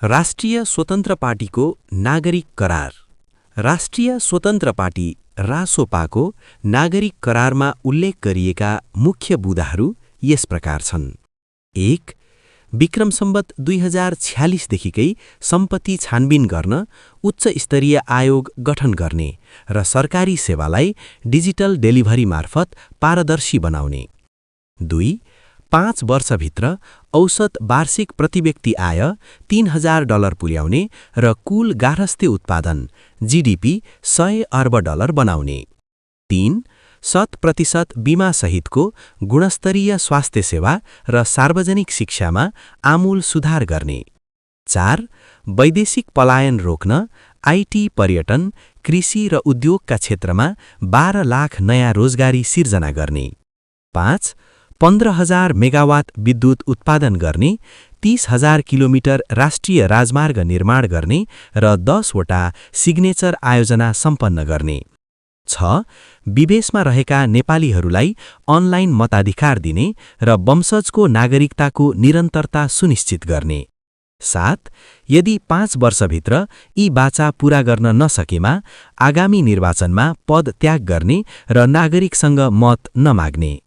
राष्ट्रिय स्वतन्त्र पार्टीको नागरिक करार। राष्ट्रिय स्वतन्त्र पार्टी रासोपाको नागरिक करारमा उल्लेख गरिएका मुख्य बुँदाहरू यस प्रकार छन्। 1. विक्रम सम्वत 2046 देखिकै सम्पत्ति छानबिन गर्न उच्च स्तरीय आयोग गठन गर्ने र सरकारी सेवालाई डिजिटल डेलिभरी मार्फत पारदर्शी बनाउने। 2. 5 वर्षभित्र औसत वार्षिक प्रतिव्यक्ति आय $3000 पुर्याउने र कुल गार्हस्थ्य उत्पादन जीडीपी $100 अर्ब बनाउने। 3. 100% बीमा सहितको गुणस्तरीय स्वास्थ्य सेवा र सार्वजनिक शिक्षामा आमूल सुधार गर्ने। 4. वैदेशिक पलायन रोक्न आईटी, पर्यटन, कृषि र उद्योगका क्षेत्रमा 12 लाख नयाँ रोजगारी सिर्जना गर्ने। 5. 15,000 मेगावाट विद्युत उत्पादन गर्ने, 30,000 किलोमिटर राष्ट्रिय राजमार्ग निर्माण गर्ने र 10 वटा सिग्नेचर आयोजना सम्पन्न गर्ने। 6. विदेशमा रहेका नेपालीहरूलाई अनलाइन मताधिकार दिने र वंशजको नागरिकताको निरन्तरता सुनिश्चित गर्ने। 7. यदि 5 वर्षभित्र यी बाचा पूरा गर्न नसकेमा आगामी निर्वाचनमा पद त्याग गर्ने र नागरिकसँग मत नमाग्ने।